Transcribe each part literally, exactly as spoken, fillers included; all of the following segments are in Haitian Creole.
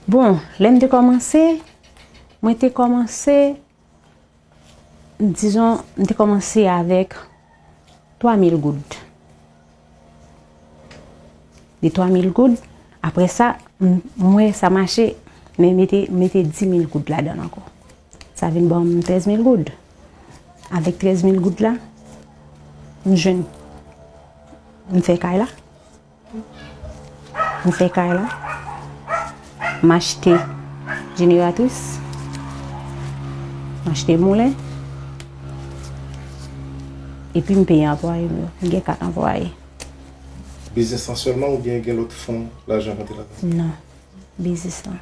Bon, lè m te kòmanse, mwen te kòmanse, dizon, m te kòmanse avèk twa mil goud. De twa mil goud. Apre sa, m, m wè sa mache, men mete, mete dis mil goud ladan l ankò. Sa vin ban m trèz mil goud. Avèk trèz mil goud la, m jwenn, m fè kay la. M fè kay la. M achte jeneratris. M achte moulen. Epi m peye anplwaye m yo. M gen kat anplwaye. Biznis lan sèlman oubyen gen lòt fon lajan rantre ladan? Non. Biznis lan.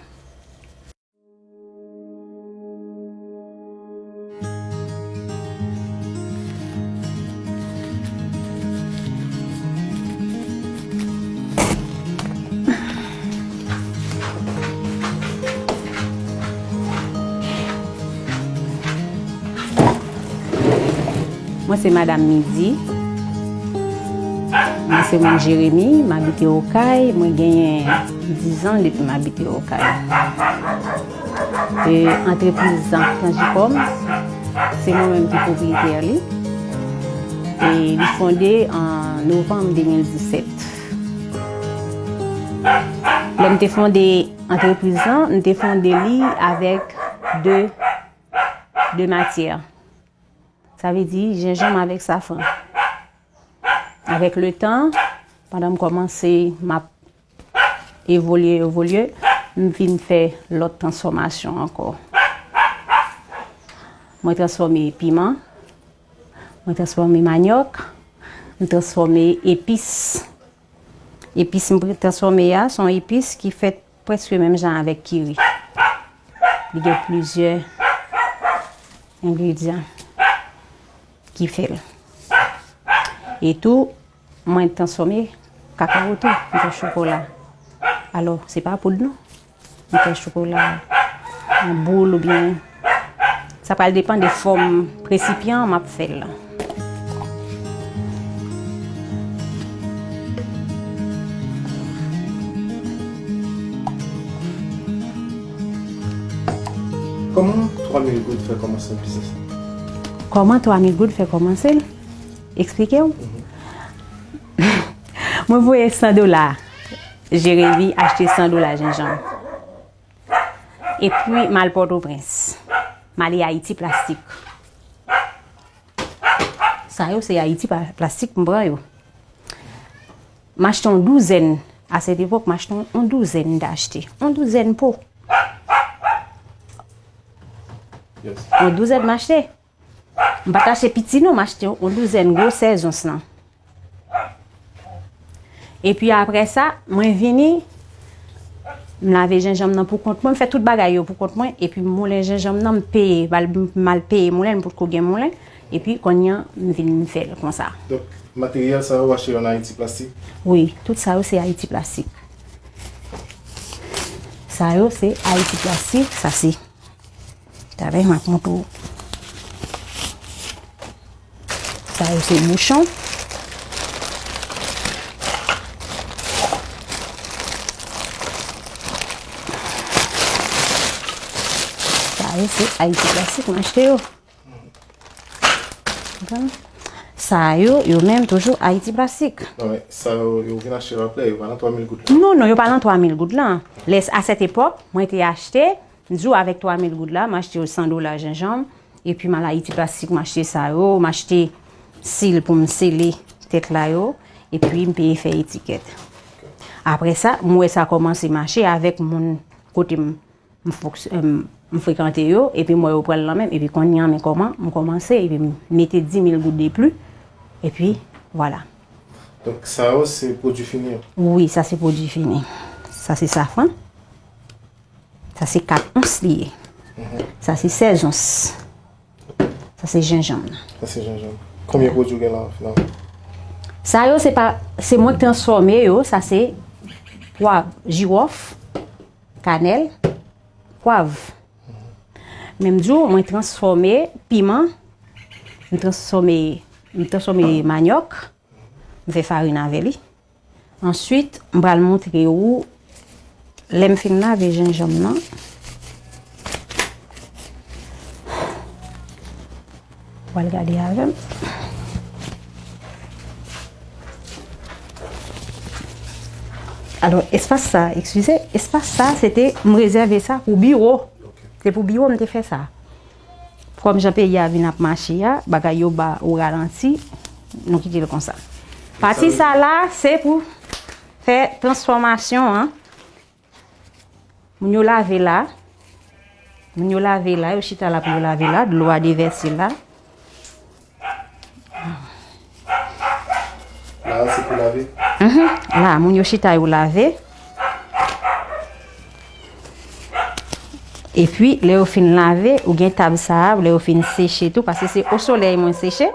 Mwen se Madam Midi. Mwen se moun Jeremi, m abite Okay. Mwen genyen dizan depi m abite Okay. E, antrepriz Tanjikòm, se mwen menm ki pwopriyetè li. E li fonde an novanm de mil disèt. Lè m te fonde antrepriz lan, m te fonde li avèk de, de matyè. Sa vle di jenjanm avèk safran. Avèk letan, pandan m kòmanse, m ap evolye, evolye, m vin fè lòt transfòmasyon ankò. Mwen transfòme piman, mwen transfòme manyòk, m transfòme epis. Epis m transfòme a, se yon epis ki fèt prèske menm jan avèk kiri. Li gen plizyè engredyan ki fè l. E tou, mwen transfòme kakao tou, m fè chokola. Alò, se pa poud non. M fè chokola an boul oubyen sa pral depann de fòm resipyan m ap fè l lan. Kòman twa mil goud fè kòmanse biznis la? Kòman twa mil goud fè kòmanse l? Eksplike w? Mhm. Mwen voye san dola. Jeremi achte san dola jenjanm. Epi, m al Pòtoprens. M ale Ayiti Plastik. Sa yo, se Ayiti Pa-, Plastik m pran yo. M achte yon douzèn. A sèt epòk, m achte yon, yon douzèn m te achte. Yon douzèn po. Yes. Yon douzèn m achte. M pa t achte piti non, m achte yon douzèn gwosè zons lan. Epi apre sa, mwen vini, m lave jenjanm nan pou kont mwen, m fè tout bagay yo pou kont mwen, epi moulen jenjanm nan, m peye, m al, m al peye moulen, m potko gen moulen, epi kounye a, m vin m fè l konsa. Donk, materyèl sa yo w achte yo an Ayiti Plastik? Wi, tout sa yo se Ayiti Plastik. Sa yo se Ayiti Plastik, sa se Talè m ap montre w. Sa yo se bouchon. Sa yo se Ayiti Plastik m achte yo. Konprann? Sa yo, yo menm toujou Ayiti Plastik. Non, men sa yo, yo vin achte yo apre, yo pa nan twa mil goud la. Non, non, yo pa nan twa mil goud la. Lè, a sèt epòk, mwen te achte, m di w avèk twa mil goud la, m achte yo san dola jenjanm, epi m al Ayiti Plastik, m achte sa yo, m achte sil pou m sele tèt la yo, epi m peye fè etikèt. Apre sa, m wè sa kòmanse mache avèk moun kote m, m fokse-, m, m frekante yo, epi m wè yo pran l nan men m, epi kounye a, men kòman m kòmanse, epi m mete dis mil goud de pli, epi vwala. Donk, sa yo, se pwodui fini yo? Wi, sa se pwodui fini. Sa se safran. Sa se kat ons li ye. Mhm. Sa se sèz ons. Sa se jenjanm nan. Sa se jenjanm. Konbyen pwodui w gen la, finalman? Sa yo, se pa, se mwen k transfòme yo. Sa se pwav, jiwòf, kanèl, pwav. Mhm. Men m di w, mwen transfòme piman, m transfòme, m transfòme manyòk, m fè farin avè li. Answit, m pral montre w, Lè m fin lave jenjanm nan, w al gade avè m. Alò, espas sa, eskize, espas sa, se te, m rezève sa pou biwo. Se pou biwo m te fè sa. Kòm jan peyi a vin ap mache a, bagay yo ba ou ralanti, nou kite l konsa. Pati sa la, se pou fè transfòmasyon an. Moun yo lave la. Moun yo lave la, yo chita la pou yo lave la, dlo a devèse la. La, se pou lave? Mhm. La, moun yo chita, yo lave. Epi, lè yo fin lave, ou gen tab sa a, lè yo fin seche tou, paske se o solèy mwen seche.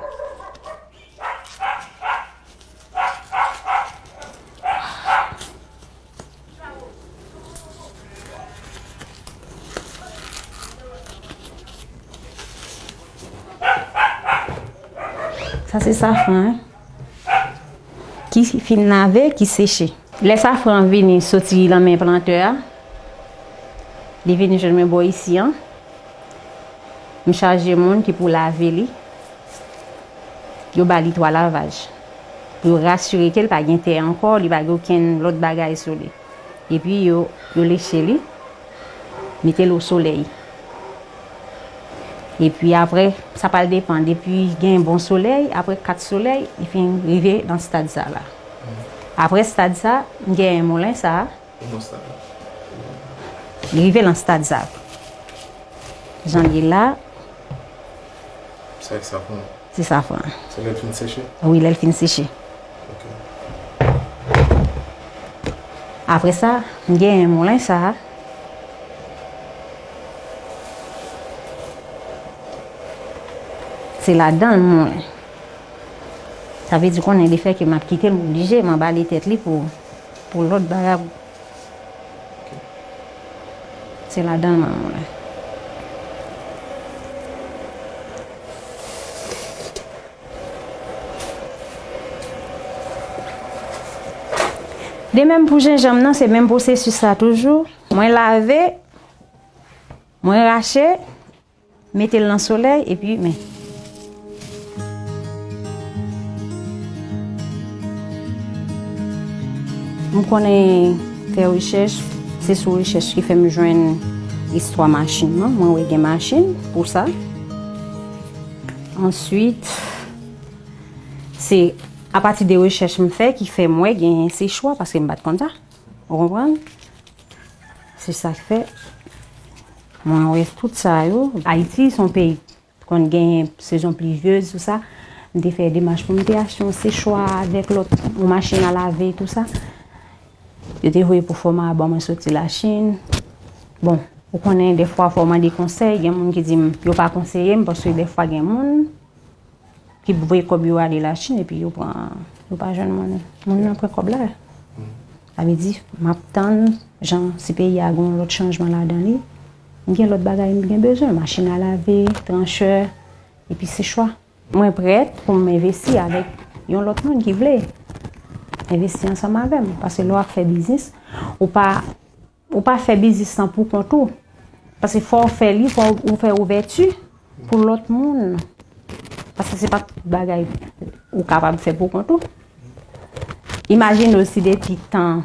Sa se safran, ki fin lave, ki seche. Lè safran vini soti nan men plantè a, li vini jwenn mwen bò isi an. M chaje moun ki pou lave li. Yo ba li twa lavaj. Pou yo rasire ke l pa gen tè ankò, li pa gen okenn lòt bagay sou li. Epi yo, yo leche li, mete l o solèy. Epi apre, sa pral depann. Depi gen bon solèy, apre kat solèy, li fin rive nan stad sa la. Apre stad sa, m gen moulen sa a. Li rive nan stad sa. Jan l ye la. Sa e safran? Se safran. Se lè l fin seche? Wi, lè l fin seche. Ok. Apre sa, m genyen moulen sa. Se ladan l moulen. Sa vle di konnen lefètke m ap kite l, m oblije, m anbale tèt li pou, pou lòt bagay. Se ladan l mwen moulen. De menm pou jenjanm nan, se menm pwosesis la toujou. Mwen lave, mwen rache, mete l nan solèy, epi men. M konnen fè rechèch, se sou rechèch ki fè m jwenn istwa machin nan. Mwen wè gen machin pou sa. Answit, se apati de rechèch m fè ki fè m wè gen sechwa, paske m pa t konn sa. Ou konprann? Se sa k fè mwen wè tout sa yo. Ayiti se yon peyi konn genyen sezon plivyez, tou sa. M te fè demach pou m te achte yon sechwa avèk lòt, yon machin a lave, tou sa. Yo te voye pou fò m a ban mwen soti Lachin. Bon, ou konnen, dèfwa fò w mande konsèy, gen moun ki di m yo pa konseye m, paske dèfwa gen moun ki voye kòb yo ale Lachin epi yo pran, yo pa jwenn moun, moun nan pran kòb la. Sa vle di, m ap tann, jan si peyi a gen yon lòt chanjman ladan li, m gen lòt bagay m gen bezwen, machin a lave, tranchè, epi sechwa. Mwen prèt pou m envesti avèk yon lòt moun ki vle envesti ansanm avè m, paske lè w ap fè biznis, ou pa Ou pa fè biznis lan pou kont ou. Paske fò w fè li, fò w fè ouvèti pou lòt moun. Paske se pa tout bagay ou kapab fè pou kont ou. Imajine w si depi tan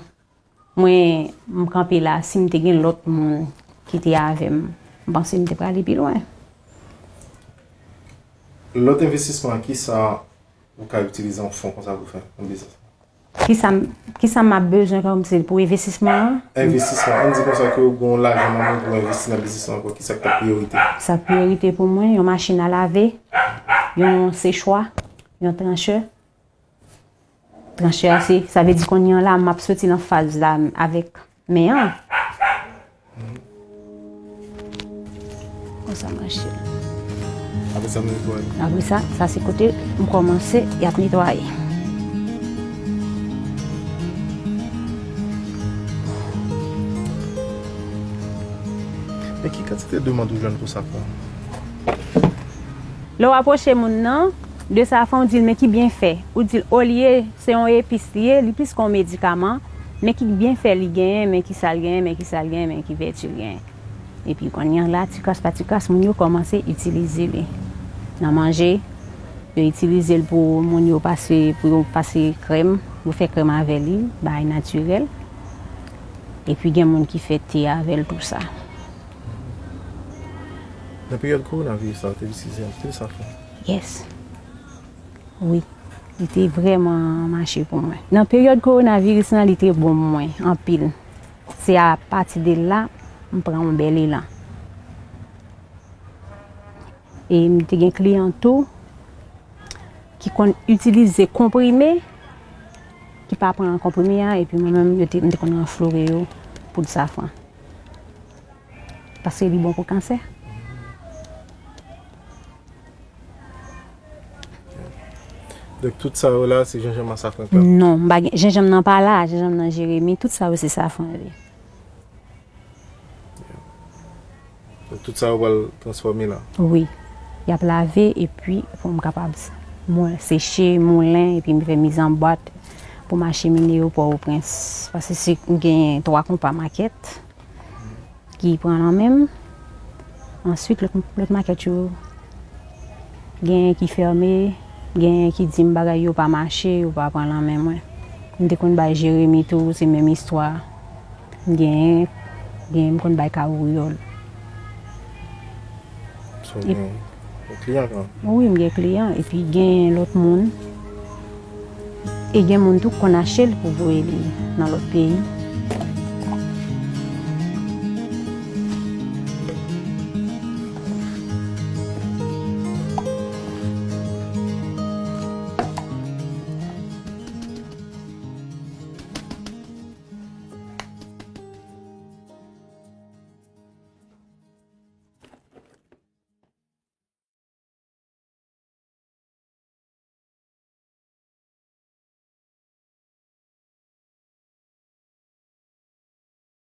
mwen m kanpe la, si m te gen lòt moun ki te avè m, m panse m te prale pi lwen. Lòt envestisman, kisa ou ka itilize yon fon konsa pou fè, yon biznis? Kisa m, kisa m ap bezwen kòm se pou envestisman an? Envestisman, ann di konsa ke ou gen yon lajan nan men pou envesti nan biznis lan ankò, kisa k ta priyorite? Sa k priyorite pou mwen, yon machin a lave, yon sechwa, yon tranchè. Tranchè a se, sa vle di kounye a la, m ap soti nan faz la avèk men an. Konsa mache. Apre sa, nou netwaye. Apre sa, sa se kote m kòmanse, y ap netwaye. Men ki kantite demann ou jwenn pou sa fè? Lè w apwoche moun nan, de sa fè w di l, men ki byenfè. Ou di l, olye se yon epis li ye, li plis ke yon medikaman. Men ki byenfè li genyen, men ki sa l genyen, men ki sa l genyen, men ki vèti l genyen. Epi kounye a la, ti kras pa ti kras, moun yo kòmanse itilize li nan manje. Yo itilize l pou moun yo pase, pou yo pase krèm, yo fè krèm avè li, bagay natirèl. Epi gen moun ki fè te avè l, tou sa. Nan peryòd kowonaviris la, ou te itilize anpil safran? Yes. Wi. Li te vrèman mache pou mwen. Nan peryòd kowonaviris lan, li te bon pou mwen anpil. Se apati de la, m pran yon bèl elan. E m te gen kliyan tou ki konn itilize konprime, ki pa pran konprime a, epi mwen menm, yo te, m te konn ranfloure yo poud safran. Paske li bon pou kansè. Donk, tout sa yo la, se jenjanm ak safran k la? Non, m pa gen, jenjanm nan pa la, jenjanm nan Jeremi, tout sa yo se safran yo ye. Donk, tout sa yo pral transfòme la? Wi. Y ap lave, epi pou m kapab mou-, seche, moulen, epi m fè miz an bwat pou m achemine yo Pòtoprens. Paske se, m genyen twa konpa makèt ki pran nan men m. Answit, lòt, lòt makèt yo, genyen ki fèmen, genyen ki di m bagay yo pa mache, yo pa pran nan men mwen. M te konn bay Jeremi tou, se menm istwa. M genyen, genyen m konn bay Kawouyòl. So, gen, gen kliyan kanmenm? Wi, m gen kliyan. Epi genyen lòt moun. E gen moun tou k konn achte l pou voye li nan lòt peyi.